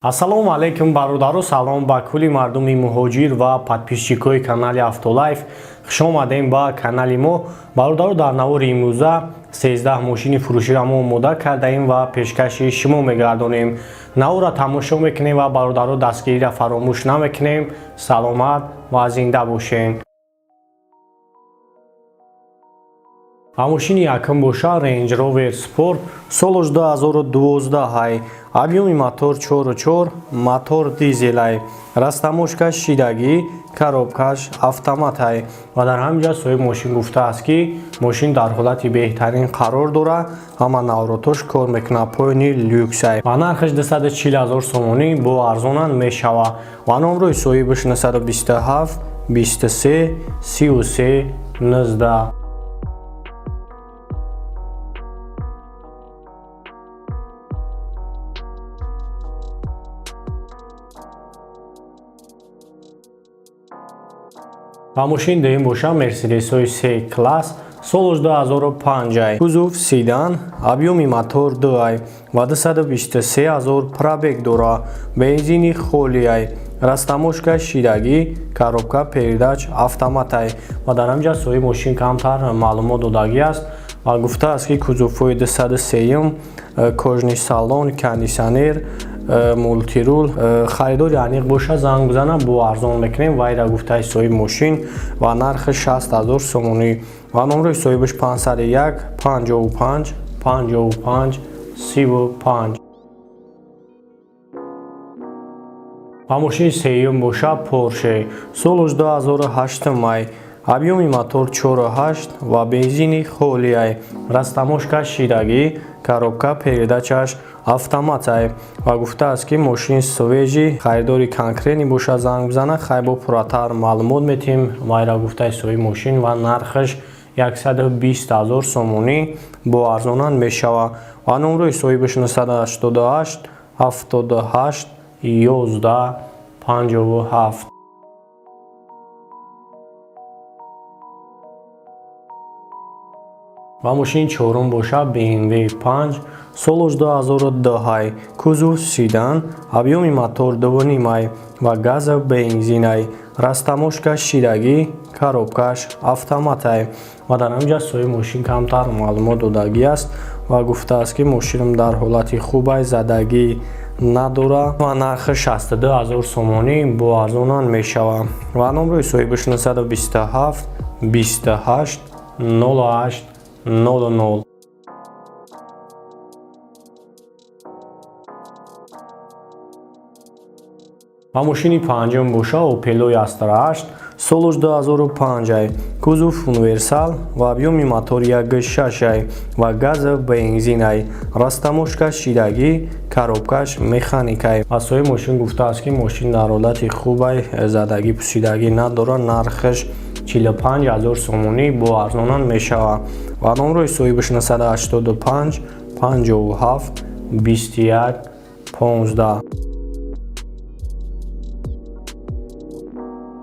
Ассалому алайкум, бародару, салом ба кулли мардуми муҳоҷир ва подписчикои канали Автолайф. Хуш омадем ба канали мо, бародару. Дар навори имрӯза 13 мошини фурӯширо мо омода кардаем ва пешкаши шумо мегардонем. Наворро тамошо мекунем ва, бародару, дастгириро фаромӯш намекунем. Саломат ва зинда бошем. Ва мошини якум боша Range Rover Sport, солаш 2012 ҳай, объёми мотор 4,4, мотор дизелай, растаможка шидагӣ, коробкаш автоматай. Ва дар ҳамин ҷа соҳиби мошин гуфтааст, ки мошин дар ҳолати беҳтарин қарор дорад, ҳама наворотош кор мекунад, поёни люксай ва нархаш 240 ҳазор сомонӣ, бо арзонан мешавад. Ва номрои соҳибаш 927 23 33 19. Ва мошини дуюм боша Мерседесҳои С класс, солаш 2005, кузов седан, объёми мотор 2 ва 223 ҳазор пробег дора, бензини холиай, растаможка шидагӣ, коробка передач автоматай. Ва дар ҳамин ҷа соҳиби мошин камтар маълумот додагӣ аст ва гуфтааст, ки кузовҳои 203, кожаный салон, кондитсионер, мультируль. Харидори аниқ боша, занг бизана, бо арзон мекунем. Вайра гуфтаи соҳиби мошин ва нархи 60 ҳазор сомонӣ ва номрои соҳибаш 501 55 55 35. Ва мошини сеюм боша Порше, солаш 2008 май, объёми мотор 4,8 ва бензини холиай, растаможка шидагӣ, коробка передачаш автоматай. Ва гуфтааст, ки мошин свежий, харидори конкретный боша, занг бизана, хай бо пурратар маълумот метиҳем. Вайра гуфтаи соҳиби мошин ва нархаш 120 ҳазор сомонӣ, бо арзонан мешавад. Ва номрои соҳибаш 988 78 11 57. Ва мошини чорум боша BMW 5, солаш 2002, кузов седан, объёми мотор 2,5 ва газа бензинай, растаможка шидагӣ, коробкаш автоматай. Ва дар ҳамин ҷа соҳиби мошин камтар маълумот додагӣ аст ва гуфтааст, ки мошинам дар ҳолати хубай, задагӣ надорад ва нархи 62 ҳазор сомонӣ, бо арзонан мешавад. Ва номрои соҳибаш 927 28 08 00. Ва мошини панҷум боша Опел Astra 8, солаш 2005, кузов универсал ва объёми мотор 1,6 ва газа бензинай, растаможка шидагӣ, коробкаш механикай. Ва соҳиби мошин гуфтааст, ки мошин дар ҳолати хубай, задагӣ пусидагӣ надорад, нархаш 45 ҳазор сомонӣ, бо арзонан мешавад. Ва номрои соҳибаш 985 57 21 15.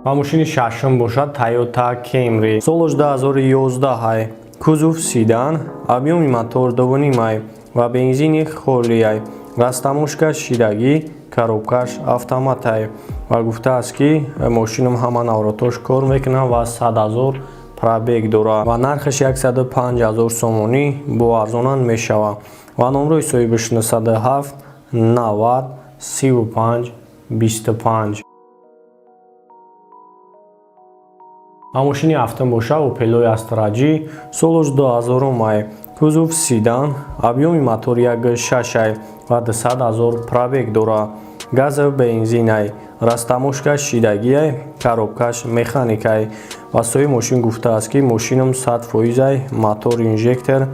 Ва мошини шашум бошад Toyota Camry, солаш 2011, кузов седан, объёми мотор 2,5 ва бензини холиай, растаможка шидагӣ, коробкаш автоматай. Ва гуфтааст, ки мошинам ҳама наворотош кор мекунад ва 100 ҳазор пробег дорад ва нархаш 105 ҳазор сомонӣ, бо арзонан мешавад. Ва номрои соҳибаш 907 90 35 25. Ва мошини ҳафтум боша Opel Astra G, солаш 2000, кузов седан, объёми мотор 1,6 ва 200 ҳазор пробег дорад, газа бензинай, растаможка шидагиай, коробкаш механикай. Ва соҳиби мошин гуфтааст, ки мошинам 100 фоизай, мотор инжектор,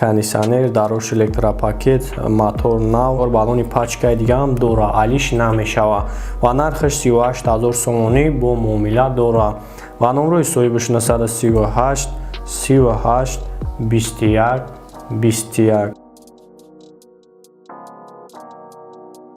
кондитсионер, дарош электропакет, мотор нав, баллони пачкаи дигаам дора, алиш намешавад. Ва нархаш 38 ҳазор сомонӣ, бо муомила дорад. Ва номрои соҳибаш 938 38 21 21.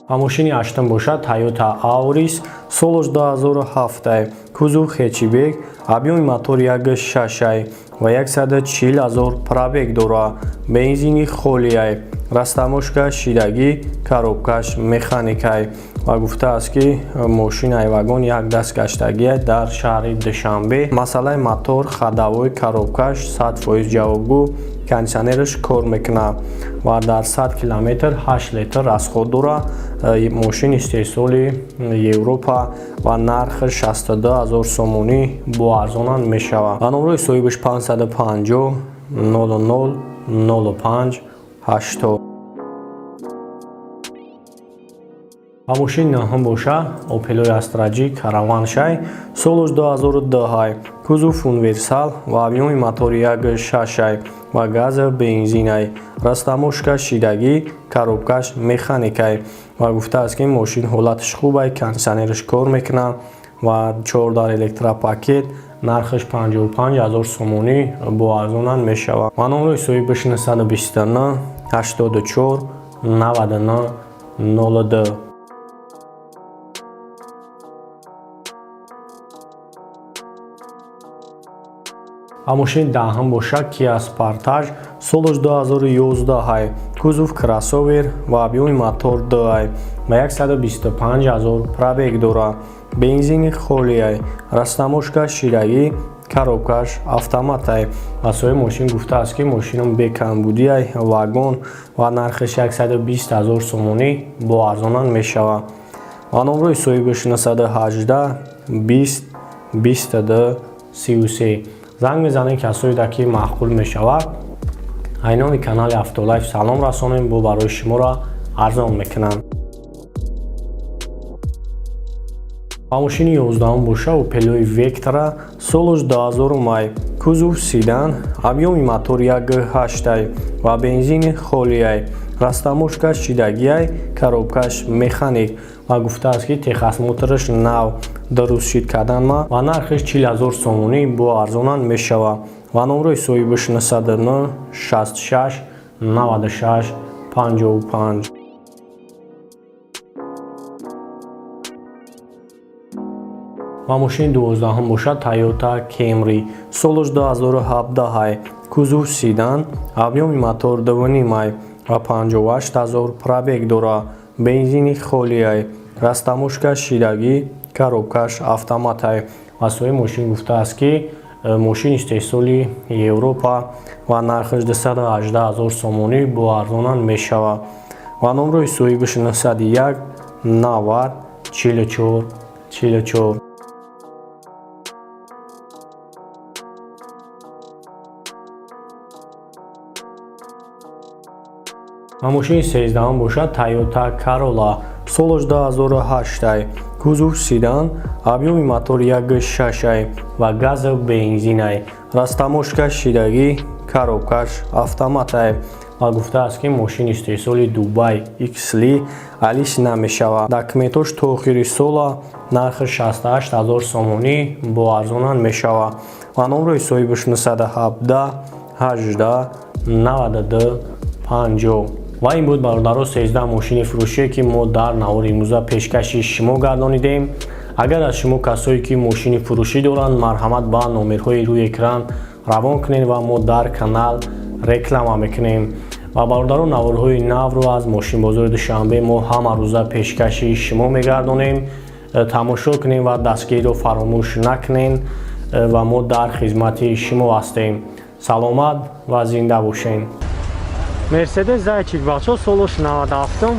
Ва мошини ҳаштум бошад Toyota Auris, солаш 2007, кузов хэтчбек, объёми мотор 1,6 ва 140 ҳазор пробег дорад, бензини холиай. Растаможка шидагӣ, коробкаш механикай ва гуфтааст, ки мошин айвагон як даст гаштагиай дар шаҳри Душанбе. Масъалаи мотор, ходовой, коробкаш 100% ҷавобгӯ, кондитсионераш кор мекунад ва дар 100 километр 8 литр расход дорад. Мошин истеҳсоли Европа ва нархи 62 ҳазор сомонӣ бо арзонан мешавад. Ва номрои соҳибаш 550 00 05 80. Ва мошини наҳум боша Опелои Астра Ҷи Караван шай, солаш 2010, кузов универсал ва объёми мотори 1.6 ва газа бензинай, растаможка шидагӣ, коробкаш механикай ва гуфтааст, ки мошин ҳолаташ хубай, кондитсионераш кор мекунад ва чордар электропакет, нархаш 55 ҳазор сомонӣ бо арзонан мешавад. Ва номрои соҳибаш 929 84 99 02. Ва мошини даҳум боша Kia Sportage, солаш 2011, кузов кроссовер ва объёми мотор 2 ва 125 ҳазор пробег дорад. Бензини холиай, растаможка шидагӣ, коробкаш автоматай ва соҳиби мошин гуфтааст, ки мошинам бекамбудиай, вагон ва нархаш 120 ҳазор сомонӣ бо арзонан мешавад. Ва номрои соҳибаш 918 20 22 33. Занг мезанем, касоеда ки маъқул мешавад, айноми канали Автолайф салом расонем, бо барои шуморо арзон мекунанд. Ва мошини ёздаҳум боша Опелои Вектора, солаш 2000, кузов седан, объёми мотор 1.8 ва бензини холиай, растаможка шидагиай, коробкаш механик ва гуфтааст, ки техосмотраш нав дуруст шид карданма ва нархаш 40 ҳазор сомонӣ бо арзонан мешавад. Ва номрои соҳибаш 909 66 96 55. Ва мошини дувоздаҳум бошад Toyota Camry, солаш 2017, кузов седан, объёми мотор 2.5 ва 58 ҳазор пробег дорад. Бензини холиай, растаможка шидагӣ, коробкаш автоматай ва соҳиби мошин гуфтааст, ки мошин истеҳсоли Европа ва нархаш 218 ҳазор сомонӣ бо арзонан мешавад. Ва номрои соҳибаш 901 90 44 44. Ва мошини сездаҳум бошад Toyota Corolla, солаш 2008, кузов седан, объёми мотор 1.6 ва газа бензинай, растаможка шидагӣ, коробкаш автоматай ва гуфтааст, ки мошин истеҳсоли Дубай Xli алиш намешавад. Документош то охири сола, нархи 68 ҳазор сомонӣ бо арзонан мешавад. Ва номрои соҳибаш 917 18 92 50. Ва ин буд, бародаро, 13 мошини фурӯшие, ки мо дар навори имрӯза пешкаши шумо гардонидем. Агар аз шумо касое ки мошини фурӯшӣ доранд, марҳамат, ба номерҳои рӯи экран равон кунед ва мо дар канал реклама мекунем. Ва бародаро, наворҳои навро аз мошинбозори Душанбе мо ҳама рӯза пешкаши шумо мегардонем. Тамошо кунем ва дастгириро фаромӯш накунем ва мо дар хизмати шумо ҳастем. Саломат ва зинда бошем. Мерседес Зайчик, бачо, солош 97.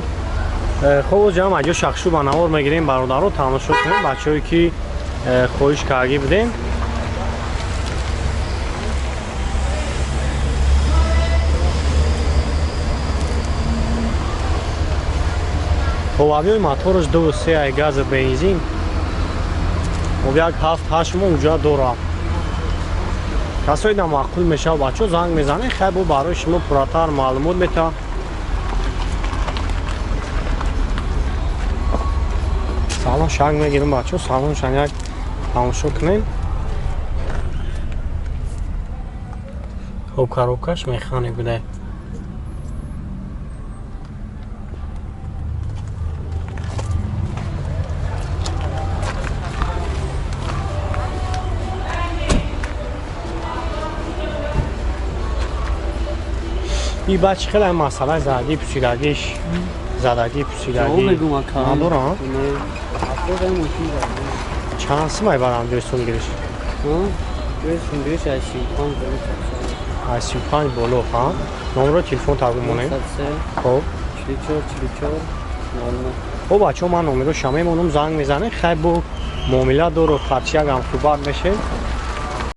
Хоб, ҷам аҷо шахшу ба навор мегирем, бародаро, тамошо кунем, бачаҳое ки хоҳиш кардагӣ будем. Хоб, объёми мотораш 2.3 ай, газа бензин. Хоб, як 7-8 моҳ уҷа дорам. Касое да маъқул мешавад, бачо, занг мезанед, хай бо барои шумо пурратар маълумот метавад. Салон шак мегирем, бачо, салоншан як тамошо кунем. Хоб, коробкаш механик буда. И баъд чӣ хеле масъалаи задагӣ, пусидагиш, задагӣ, пусидагӣ надорам? Чанд сумай барам ҷои сумгириш? Аз 35 боло. Ҳа, номеро телефон тағйир монем. Хоб, о бачаҳо, ман номероша мемонам, занг мезанем. Хай, бо муомила дору, харчиягам суҳбат мешем.